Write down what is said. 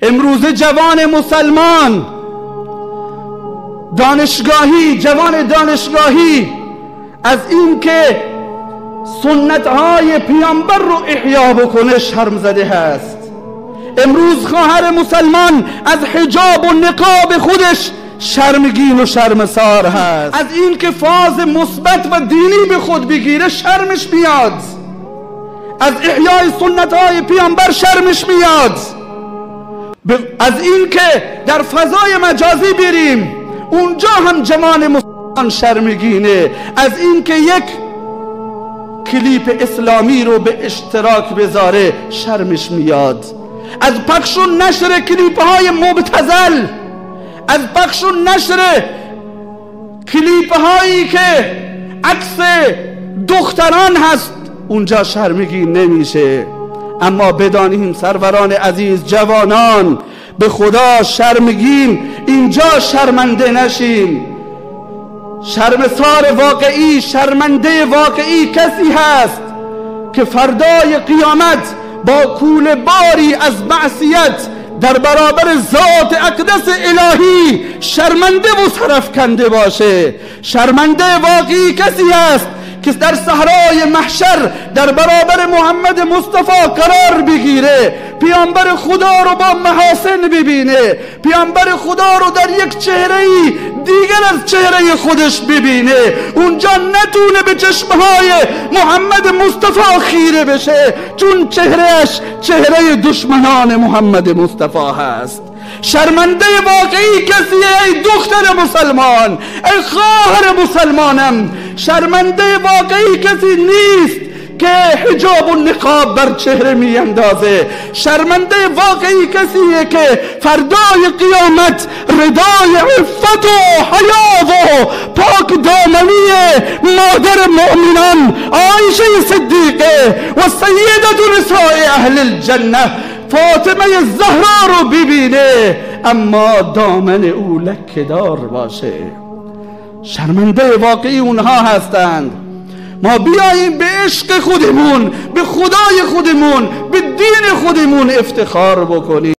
امروز جوان مسلمان دانشگاهی، جوان دانشگاهی از این که سنت های پیامبر رو احیا بکنه شرم زده هست. امروز خواهر مسلمان از حجاب و نقاب خودش شرمگین و شرمسار هست. از این که فاز مثبت و دینی به خود بگیره شرمش میاد، از احیای سنت های پیامبر شرمش میاد، از این که در فضای مجازی بریم اونجا هم جوان مسلمان شرمگینه، از این که یک کلیپ اسلامی رو به اشتراک بذاره شرمش میاد، از پخش و نشر کلیپ های مبتذل، از پخش و نشر کلیپ هایی که عکس دختران هست اونجا شرمگین نمیشه. اما بدانیم سروران عزیز، جوانان، به خدا شرمگین اینجا شرمنده نشیم. شرمسار واقعی، شرمنده واقعی کسی هست که فردای قیامت با کوله باری از معصیت در برابر ذات اقدس الهی شرمنده و سرافکنده باشه. شرمنده واقعی کسی هست که در صحرای محشر در برابر محمد مصطفی قرار بگیره، پیامبر خدا رو با محاسن ببینه، پیامبر خدا رو در یک چهره‌ای دیگر از چهره خودش ببینه، اونجا نتونه به چشمهای محمد مصطفی خیره بشه، چون چهرهش چهره دشمنان محمد مصطفی هست. شرمنده واقعی کسیه ای دختر مسلمان، ای خواهر مسلمانم، شرمنده واقعی کسی نیست که حجاب و نقاب بر چهره می اندازه. شرمنده واقعی کسیه که فردای قیامت ردای عفت و حیا و پاک دامنی مادر مؤمنان عایشه صدیقه و سیدة نساء اهل الجنه فاطمه زهرا رو ببینه، اما دامن او لکه‌دار باشه. شرمنده واقعی اونها هستند. ما بیاییم به عشق خودمون، به خدای خودمون، به دین خودمون افتخار بکنیم.